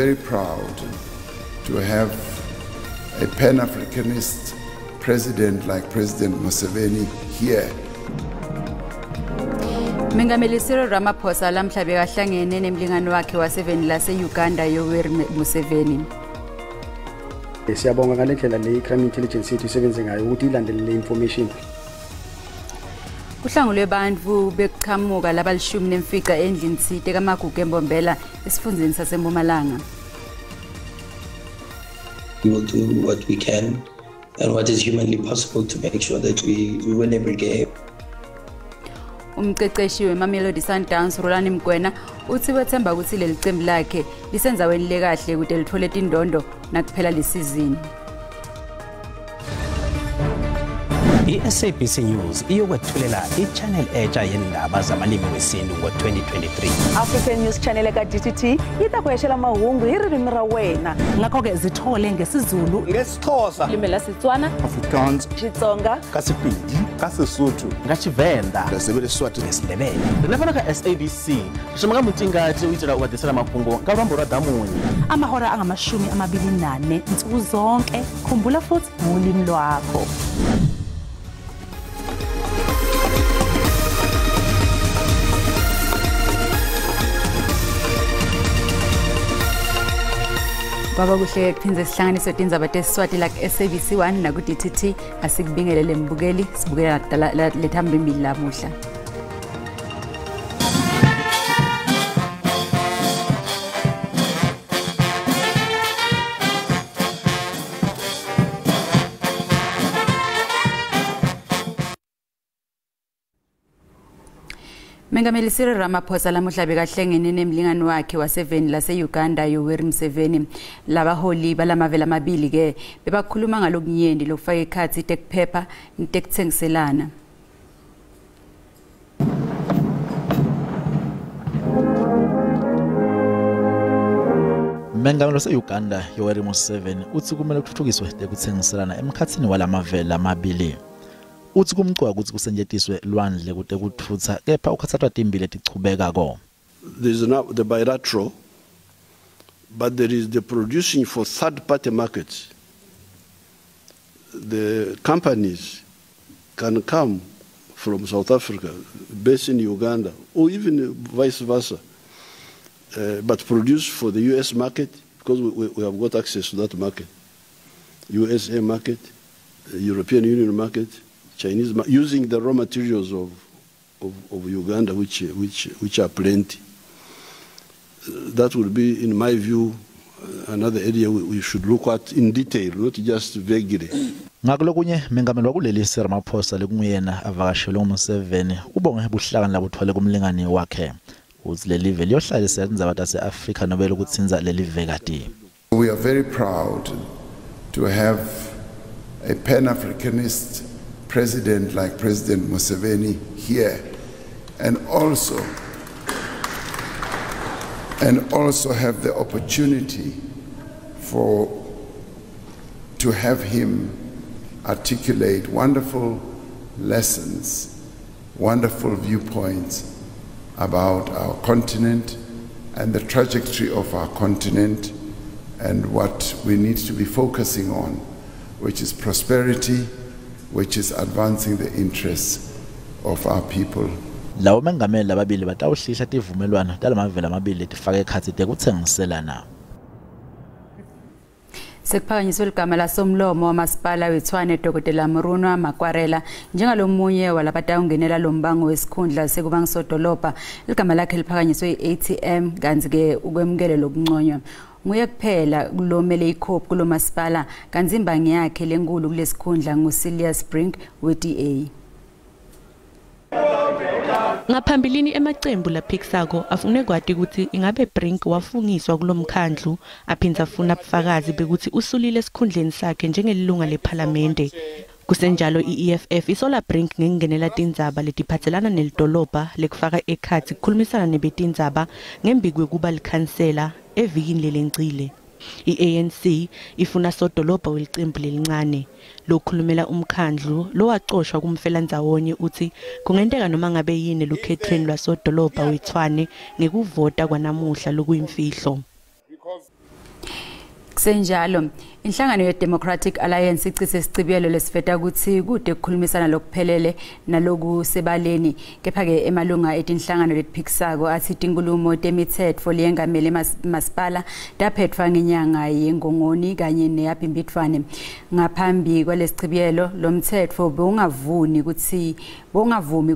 very proud to have a Pan-Africanist president like President Museveni here. Mengameli Cyril Ramaphosa lamhla bekahlangene nemlingani wakhe waseveni lase-Uganda Yoweri Museveni. Siyabonga ngale ndlela le i-crime intelligence yethu isebenze ngayo ukuthi ilandelele information. Kuhlangulwe bantfu bekuchamuka labalishumi nemfica endlini tsite kaMagugu eMbombela esifundzeni saseMpumalanga. We will do what we can and what is humanly possible to make sure that we win every game. Umqeqeshi weMamelodi Sundowns Rulani Mokwena uthi wethemba ukuthi leli cembu lakhe lisendzaweni lekahle kute lithole tindondo nakuphela lesizini. I-SABC News iyokwethulela i-channel etsha yendaba zamalimi wesintu ngo-2023. African News Channel eka DTT yi ta ku hexela mahungu hi ririmi ra wena. Ngakho-ke zithole ngesiZulu, ngesiXhosa, limi la Setswana, Afrikaans, Xitsonga, ka Sepedi, ka Sesotho, nga Tshivenda, Ndebele, Siswati, ngesiNdebele. Rine fhano kha SABC ri shuma nga mutingati u itela u vha ḓisela mafhungo nga luambo lwa ḓamuni. Amahora angamashumi amabili nane nsuku zonke. Khumbula futhi ngolimi lwakho. Kwaba kuhle kuphindze sihlanganiswe tindzaba tesiswati la ku-SABC 1 naku-DTT. Asikubingelele mbukeli, sibukela lethambimbili lamuhla. Mengameli Cyril Ramaphosa lamuhla bekahlengene nemlingani wakhe waseveni lase-Uganda Yoweri Museveni. Labaholi balamave lamabili ke bebakhuluma ngalokunyenti lokufaka ekhatsi tekuphepha netekutsengiselana. Mengameli wase-Uganda Yoweri Museveni uthi kumele kuthuthukiswe tekutsengiselana emkhatsini walamave lamabili. Uthi kumcoka ukuthi kusetjentiswe lwandle kute kutfutsa, kepha ukhatsatwa timphi letichubekako. There is now the bilateral, but there is the producing for third-party markets. The companies can come from South Africa, based in Uganda, or even vice versa, but produce for the US market, because we have got access to that market, USA market, European Union market, Chinese, using the raw materials of Uganda, which are plenty. That would be, in my view, another area we should look at in detail, not just vaguely. Ngakulokunye, mengameli wakuleli Cyril Ramaphosa lekunguyena avakashelwe nguMuseveni ubonge buhlakani labuthwale kumlingani wakhe. Uthi leli live liyohlalisa tindzaba tase-Afrika nobe lokutsintsa leli vekati. We are very proud to have a Pan-Africanist president like President Museveni here, and also have the opportunity for to have him articulate wonderful lessons, wonderful viewpoints about our continent and the trajectory of our continent and what we need to be focusing on, which is prosperity, which is advancing the interests of our people. Lawo mengameli lababili batawuhlihla tivumelwano talamave lamabili letifaka ekhatsi tekutsengiselana. Sekuphakanyiswe ligama lasomlomo wamasipala weTshwane Dr. Murunwa Makwarela njengalomunye walabatawungenela lo mbango wesikhundla sekuba ngisodolobha. Ligama lakhe liphakanyiswe i-ATM, kanti-ke ukwemukele lokunconywa. Nguye kuphela kulomele iCope kulo masipala, kanti imbangi yakhe lenkulu kulesikhundla nguCilliers Brink we-DA. Ngaphambilini emacembu laphikisako afune kwati ukuthi ingabe Brink wafungiswa kulomkhandlu, aphindze afuna bufakazi bekuthi usulile esikhundleni sakhe njengelilunga lephalamende. Kusenjalo i-EFF isola Brink ngekungenela tindzaba letiphatselana nelidolobha, lekufaka ekhatsi kukhulumisana nebetindzaba ngembi kwekuba likhansela evikini lelencile. I-ANC ifuna sodolobha welicembu lelincane. Lokhulumela umkhandlu lowacoshwa kumfelandzawonye uthi kungenteka noma ngabe yini lukhethweni lwasodolobha weTshwane ngekuvota kwanamuhla lokuyimfihlo. Kusenjalo, inhlangano ye-Democratic Alliance icitse sicibiyelo lesiveta kutsi kute kukhulumisana lokuphelele nalokusebaleni. Kepha-ke emalunga etinhlangano letiphikisako atsi tinkhulumo temitsetfo leyengamele masipala taphetfwa ngenyanga yeNgongoni kanye neyaBhimbidvwane. Ngaphambi kwalesicibiyelo, lo mtsetfo bewungavumi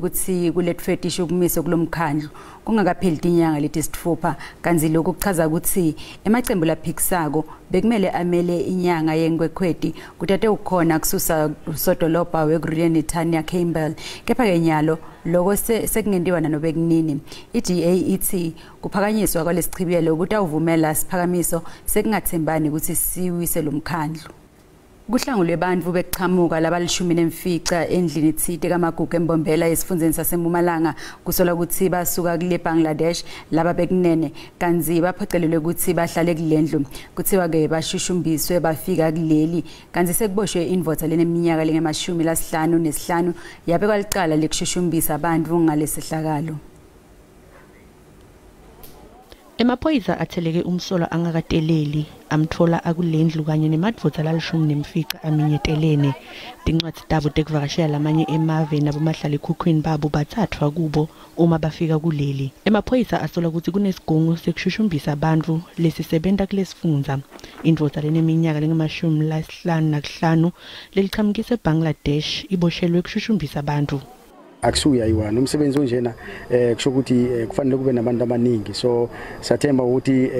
kutsi kuletfwe tishukumiso kulomkhandlu kungakapheli tinyanga letisitfupha, kantsi lokhu kuchaza kutsi emacembu laphikisako bekumele amele inyanga yeNkwekhweti kutate ukhona kususa usodolobha weKurhuleni Tanya Campbell. Kepha-ke nyalo loko sekungentiwa nanobe kunini. I-DA itsi kuphakanyiswa kwalesichibiyelo kutawuvumela siphakamiso sekungatsembani kutsi siwise lomkhandlu. Kuhlangulwe bantfu bekuchamuka labalishumi nemfica endlini tsite kaMagugu eMbombela esifundzeni saseMpumalanga, kusolwa kutsi basuka kule Bangladesh laba bekunene, kantsi baphocelelwe kutsi bahlale kulendlu. Kutsiwa-ke bashushumbiswe bafika kuleli, kantsi sekuboshwe indvodza leneminyaka lengama-55 yabekwa licala lekushushumbisa bantfu ngalesehlakalo. Emaphoyisa atheleke umsolwa angakateleli amtfola akulendlu kanye nemadvodza lalishumi nemfica aminyetelene. Tincwadzi tabo tekuvakashela lamanye emave nabomahlalekhukhwini babo batsatfwa kubo uma bafika kuleli. Emaphoyisa asola kutsi kunesigungu sekushushumbisa bantfu lesisebenta kulesifundza. Indvodza leneminyaka lengama-55 lelichamukise eBangladesh iboshelwe kushushumbisa bantfu. Akusuya ayi-one umsebenzi onjena, kusho ukuthi kufanele kube nabantu abaningi, so siyathemba ukuthi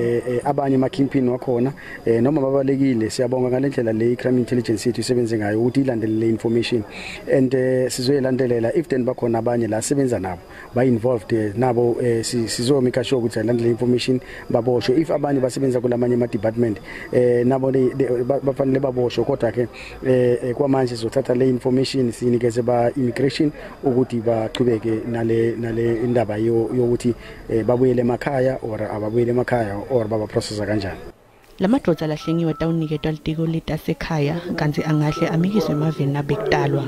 abanye ama-kingpin wakhona noma babalekile. Siyabonga ngale ndlela le i-crime intelligence yethu isebenze ngayo ukuthi ilandelele information and sizoyilandelela. If then bakhona abanye la sebenza nabo ba-involved nabo, sizo-make sure ukuthi ayilandele information, baboshwe. If abanye basebenza kulamanye ama-department, nabo bafanele baboshwe. Kodwa-ke kwamanje sizothatha le information siyinikeze ba-immigration ukuthi bachubeke nale indaba yokuthi babuyele emakhaya or ababuyele emakhaya or babaprocessa kanjani. Lamadvodza lahlengiwe tawuniketwa litiko letasekhaya, kantsi angahle amikiswe emaveni nabekutalwa.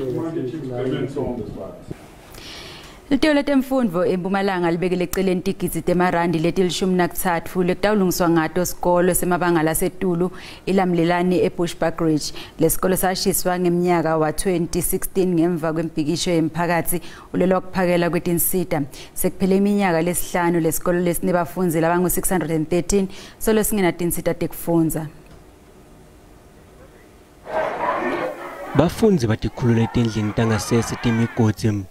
Litiko letemfundvo eMpumalanga libekele eceleni tigidzi temarandi leti-13 lekutawulungiswa ngato sikolo semabanga lasetulu iLamlelani eBushbuckridge. Lesikolo sashiswa ngeminyaka wa-2016 ngemva kwembhikisho yemphakatsi ulelwa kuphakela kwetinsita. Sekuphele iminyaka lesihlanu lesikolo lesinebafundzi labangu-613 solo singenatinsita tekufundza. Bafundzi batikhulula etindlini tangasese temigodzi,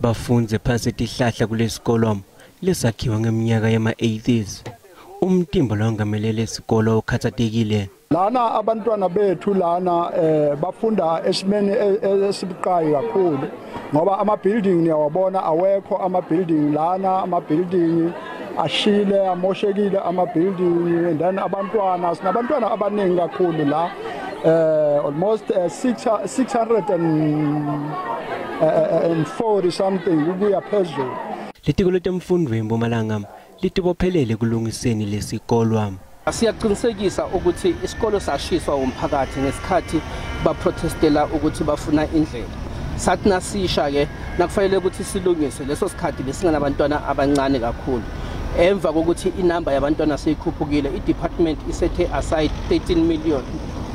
bafundze phansi tihlahla kulesikolo lesakhiwa ngeminyaka yama-80s. Umtimba longamelele lesikolo ukhatsatekile. Lana abantwana bethu lana bafunda esimeni esibuqayi kakhulu, ngoba ama building niyawabona, awekho ama building lana, ama building ashile, amoshekile ama building. And then abantwana, sinabantwana abaningi kakhulu la, almost 640 something ukuya phezulu. Litiko letemfundvo eMpumalanga litibophelele kulungiseni lesikolwa. Siyaqinisekisa ukuthi isikolo sashiswa umphakathi ngesikhathi baprotestela ukuthi bafuna indlela. Sathi nasisha ke nakufanele ukuthi silungise, leso sikhathi besinganabantwana abancane kakhulu. Emva kokuthi inamba yabantwana seyikhuphukile, i-department isethe aside 13 million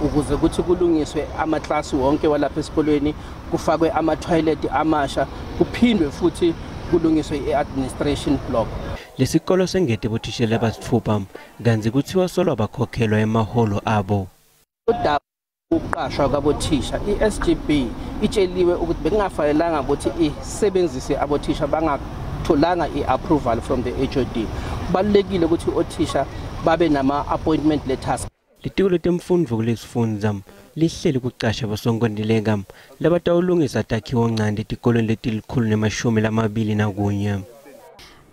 ukuze ukuthi kulungiswe amaklasi wonke walapha esikolweni, kufakwe ama-toilet amasha, kuphindwe futhi kulungiswe i-administration block. Lesikolo sengete bothishela abasitfupha, kantsi kuthiwa solo bakhokhelwa emaholo abo. Udaba ukuqashwa kwabothisha, i-SGB itsheliwe ukuthi bekungafanelanga ukuthi isebenzise abothisha bangatholanga i-approval from the HOD. Kubalulekile ukuthi othisha babe nama-appointment letters. Litiko letemfundvo kulesifundza lihleli kucasha bosonkontileka labatawulungisa takhiwo ncane etikolweni leti-121.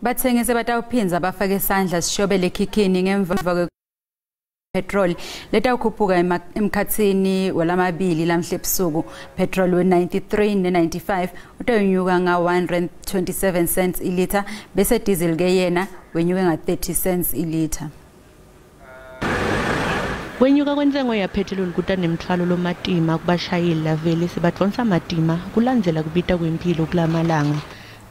Bathengi sebatawuphindza bafake isandla sishobele ekhikhini ngemva petrol letawukhuphuka emkhatsini walamabili lamhle ebusuku. Petrol we-93 ne-95 utawunyuka nga-127 cents ilitha, bese diesel ke yena wenyuke nga-30 cents ilitha. Kwenyuka kwentsengo yaphethiloli kuta nemtfwalo lomatima kubashayeli lavele sebadvonsa matima kulandzela kubita kwemphilo kulamalanga.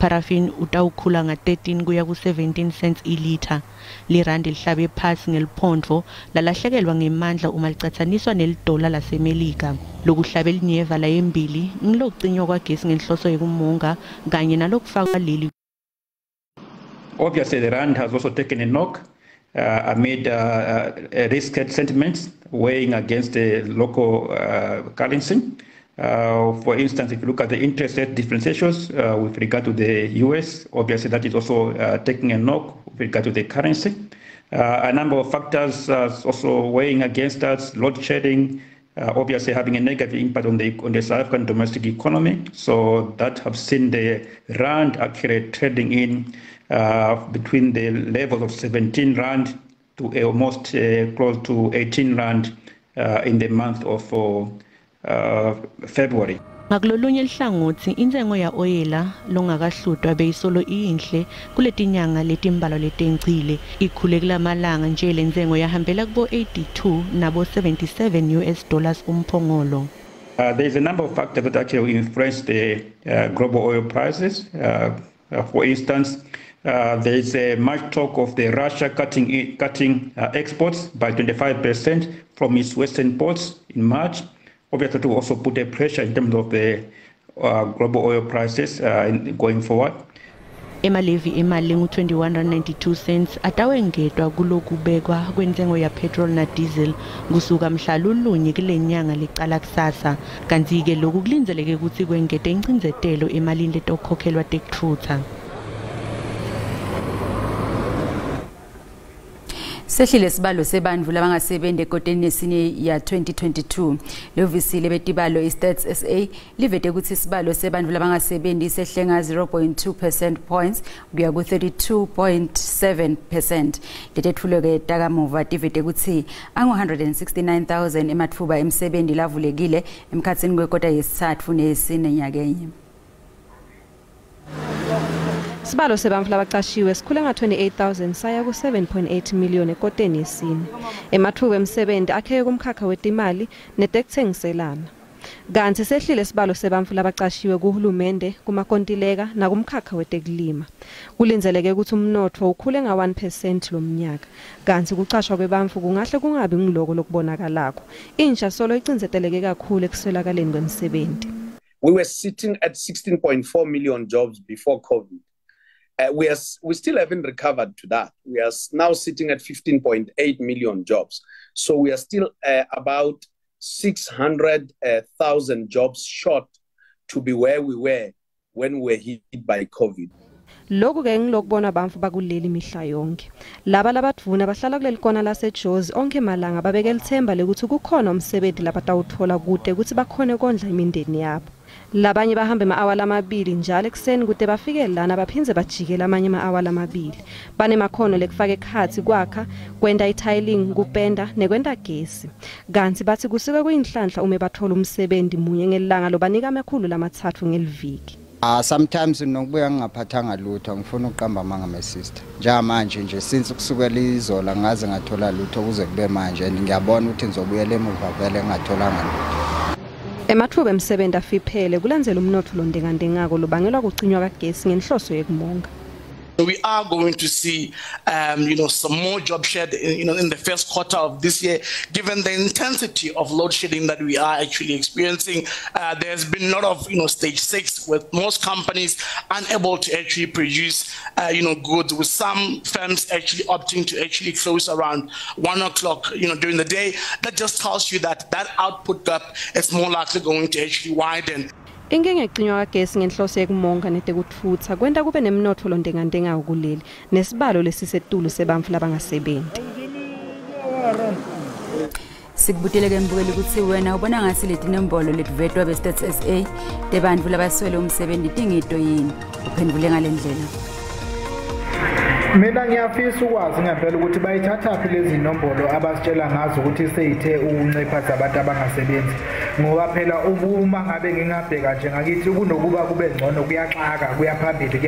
Paraffin utawukhula nga-13 kuya ku-17 cents ilitha. Lirandi lihlabe phasi ngeliphondvo lalahlekelwa ngemandla uma licatsaniswa nelidola laseMelika. Lokuhlabe linyeva layembili ngilokucinywa kwagesi ngenhloso yekumonga kanye nalokufakwa leli. Obviously the rand has also taken a knock amid risk sentiments weighing against the local currency. For instance, if you look at the interest rate differentials with regard to the US, obviously that is also taking a knock with regard to the currency. A number of factors also weighing against us, load shedding, obviously having a negative impact on the South African domestic economy. So that have seen the rand actually trading in between the levels of 17 rand to almost close to 18 rand in the month of February. Ngakulolunye lihlangothi intsengo ya oyela longakahlutwa beyisolo iyinhle kuletinyanga letimbalwa letencile ikhule kulamalanga nje lentsengo yahambela kubo 82 nabo 77 US dollars umphongolo. There is a number of factors that actually influence the global oil prices. For instance, there is much talk of the Russia cutting exports by 25% from its western ports in March. Obviously, to also put a pressure in terms of the global oil prices going forward. Emalevi emali ngu-21.92 cents atawengedwa kulokubekwa kwentsengo ya petrol na diesel kusuka mhla lulunye kule nyanga lecala kusasa, kanti-ke loku kulindzeleke kutsi kwengete incindzetelo emalini letokhokhelwa tekutfutsa. Sehlile sibalo sebantfu labangasebenzi ekoteni yesine ya 2022. Lehhovisi lebetibalo iStats SA livete kutsi sibalo sebantfu labangasebenzi sehle nga 0.2% points kuya ku 32.7%. Letetfulo-ke takamuva tivete kutsi angu 169,000 ematfuba emsebenti lavulekile emkhatsini kwekota yesitsatfu neyesine nyakenye. Sibalo sebantfu labacashiwe sikhule nga-28,000 saya ku-7.8 million ekoteni yesine. Ematfuba emsebenti akheke kumkhakha wetimali netekutsengiselana. Kantsi sehlile sibalo sebantfu labacashiwe kuhulumende, kumakontileka nakumkhakha wetekulima. Kulindzeleke kutsi umnotfo ukhule nga-1% lomnyaka. Kantsi kucashwa kwebantfu kungahle kungabi ngiloko lokubonakalako. Insha solo icindzeteleke kakhulu ekuswelakaleni kwemsebenti. We were sitting at 16.4 million jobs before COVID. We still haven't recovered to that. We are now sitting at 15.8 million jobs. So we are still about 600,000 jobs short to be where we were when we were hit by COVID. Lokhu ke ngilokubona bantfu bakuleli mihla yonke. Laba labadvuna bahlala kuleli kona laseJozi onke malanga babeke lithemba lekuthi kukhona umsebenzi labatawuthola kude ukuthi bakhone kondla imindeni yabo. Labanye bahambe ema-awa lamabili njalo ekuseni kude bafike lana baphindze bajikele amanye ema-awa lamabili. Banemakhono lekufaka ekhatsi kwakha, kwenta i-tiling, kupenda nekwenta gesi. Kantsi batsi kusuke kuyinhlanhla uma bathola umsebenzi munye ngelanga lobanika 300 ngeliviki. Sometimes nokubuya ngingaphathanga lutho, ngifuna ukuqamba amanga my sister. Njengamanje nje since kusukela izola ngaze ngathola lutho kuze kube manje and ngiyabona ukuthi ngizobuyela emuva vele ngingatholanga lutho. Ematfuba emsebenzi afiphele kulandzela umnotfo londengandengako lobangelwa kucinywa kagesi ngenhloso yekumonga. We are going to see, some more job shed, in the first quarter of this year, given the intensity of load shedding that we are actually experiencing. There's been a lot of, stage 6 with most companies unable to actually produce, goods, with some firms actually opting to actually close around 1 o'clock, during the day. That just tells you that that output gap is more likely going to actually widen. Inkinga ecinywa kagesi ngenhloso yekumonga netekutfutsa kwenta kube nemnotfo londengandengako kuleli nesibalo lesisetulu sebantfu labangasebenti. Sikubutele-ke mbukeli kutsi wena ubona ngatsi letinombolo letivetwa be-Stats SA tebantfu labaswele umsebenzi tingito yini? Uphendvule ngale ndlela. Mina ngiyafisa ukwazi ngempela ukuthi bayithathaphi lezi nombolo abasitshela ngazo ukuthi seyithe ukuncipha zabantu abangasebenzi, ngoba phela uma ngabe ngingabheka nje ngakithi kunokuba kube ngcono kuyaxaka kuya phambili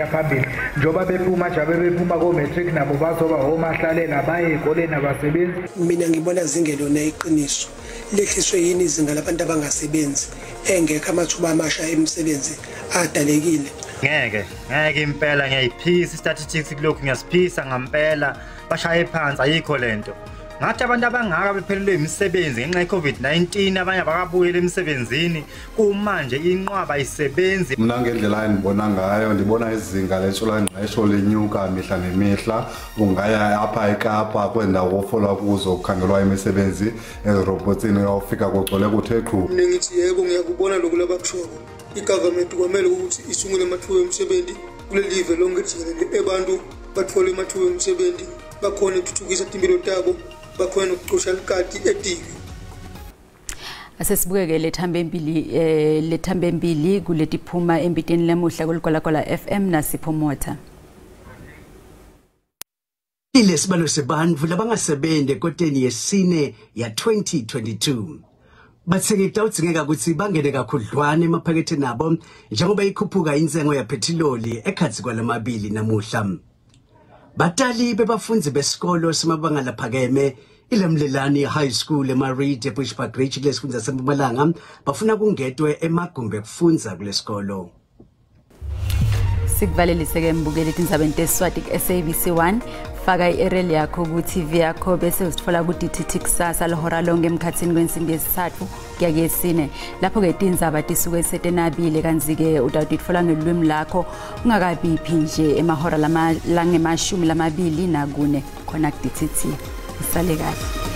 njengoba bephuma nje bephuma ko-matric nabo bazoba omahlalela baye ey'koleni abasebenzi. Mina ngibona zingelona iqiniso, lehliswe yini izinga labantu abangasebenzi engekho amathuba amasha emisebenzi adalekile. Ngeke ngeke impela ngiyayiphisa statistics kulokhu ngiyasiphisa ngampela bashaye phansi ayikho lento. Ngathi abantu abangaka bephelelwe imisebenzi ngenxa ye-COVID-19 abanye abakabuyele emsebenzini kumanje inqwaba isebenzi. Mina ngendlela endibona ngayo ndibona izinga lentswelangqesho lenyuka mihla nemihla. Ungaya apha eKapa kwendawo kofolwa kuzo kukhangelwa imisebenzi ezirobhotsini uyawufika kugcwele kuthe qhu. Mina ngithi yebo ngiyakubona lokhu labakushoko. I-government kwamele ukuthi isungule amathuba emisebenzi kuleli live lonke jikelele, abantu bathole amathuba emisebenzi, bakhone ukuthuthukisa timpilo tabo, bakhona nokuxosha likati etiki. Asesibukeke lethambembili kuletiphuma embiteni lemuhla kuligwalagwala FM naSipho Motha. Ilesibalo sebantfu labangasebenzi ekoteni yesine ya 2022. Bathengi kutawudzingeka kutsi bangene kakhudlwana emaphaketheni nabo njengoba ikhuphuka intsengo yaphethiloli ekhatsi kwalamabili namuhla. Batali bebafundzi besikolo semabanga laphakeme iLemlelani High School eMaride eBushbuckridge kulesifundza seMpumalanga bafuna kungetwe emagumbi ekufundza kulesikolo. Sikuvalelise-ke mbukeli tindzabeni teSiswati ku-SABC 1. Faka i-aerial yakho ku-TV yakho bese uzitfola ku-DTT kusasa lihora lonke emkhatsini kwensimbi yesitsatfu kuya kuyesine. Lapho-ke tindzaba tisuke setenabile kantsi-ke utawutitfola ngelulwimi lakho kungakabiphi nje emahora langemashumi lamabili nakune khona ku-DTT. Usale kahle.